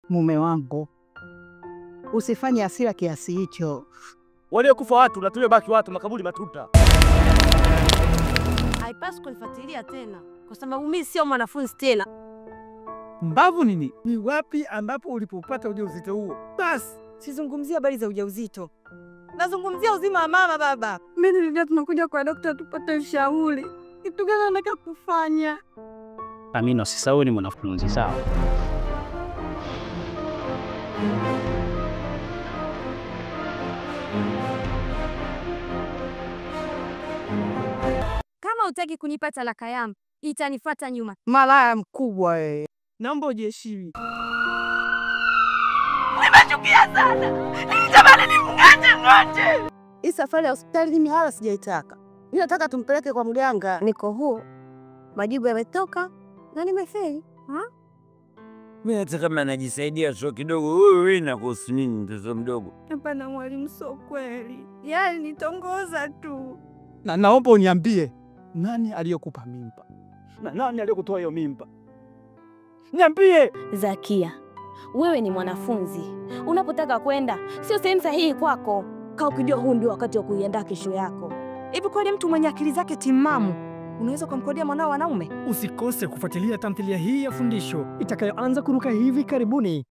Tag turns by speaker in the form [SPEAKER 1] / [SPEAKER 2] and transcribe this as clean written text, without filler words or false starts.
[SPEAKER 1] Mume wangu, usifanye hasira kiasi hicho.
[SPEAKER 2] Waliokufa watu na tuliobaki watu, makaburi matuta.
[SPEAKER 3] Haipaswi kunifuatilia tena kwa sababu mimi sio mwanafunzi tena.
[SPEAKER 4] Mbavu nini? Ni wapi ambapo ulipopata ujauzito huo? Basi
[SPEAKER 5] sizungumzia habari za ujauzito. Nazungumzia uzima wa mama baba.
[SPEAKER 6] Mimi nilijua tunakuja kwa daktari tupate ushauri. Kitu gani anataka kufanya?
[SPEAKER 7] Amina, usisahau ni mwanafunzi, sawa?
[SPEAKER 3] Kama hutaki kunipa talaka yangu, itanifuata nyuma.
[SPEAKER 1] Malaya mkubwa wewe.
[SPEAKER 4] Naomba ujiheshimu.
[SPEAKER 8] Nimechukia sana. Nilitamani nimng'ate ng'ate.
[SPEAKER 1] Hii safari ya hospitali mimi hala sijaitaka. Mimi nataka tumpeleke kwa mganga.
[SPEAKER 3] Niko huu. Majibu yametoka na nimefeli.
[SPEAKER 9] Mimi hata kama najisaidia sio kidogo, wewe inakuhusu nini mtoto mdogo?
[SPEAKER 6] Hapana mwalimu, sio kweli. Yaani nitongoza tu.
[SPEAKER 4] Na naomba uniambie nani aliyokupa mimba? Na nani aliyokutoa hiyo mimba? Niambie.
[SPEAKER 10] Zakia, wewe ni mwanafunzi. Unapotaka kwenda sio sehemu sahihi kwako. Kaa ukijua huu ndio wakati wa kuiandaa kesho yako.
[SPEAKER 5] Hivi kweli mtu mwenye akili zake timamu unaweza kumkodia mwanao wanaume?
[SPEAKER 11] Usikose kufuatilia tamthilia hii ya fundisho itakayoanza kuruka hivi karibuni.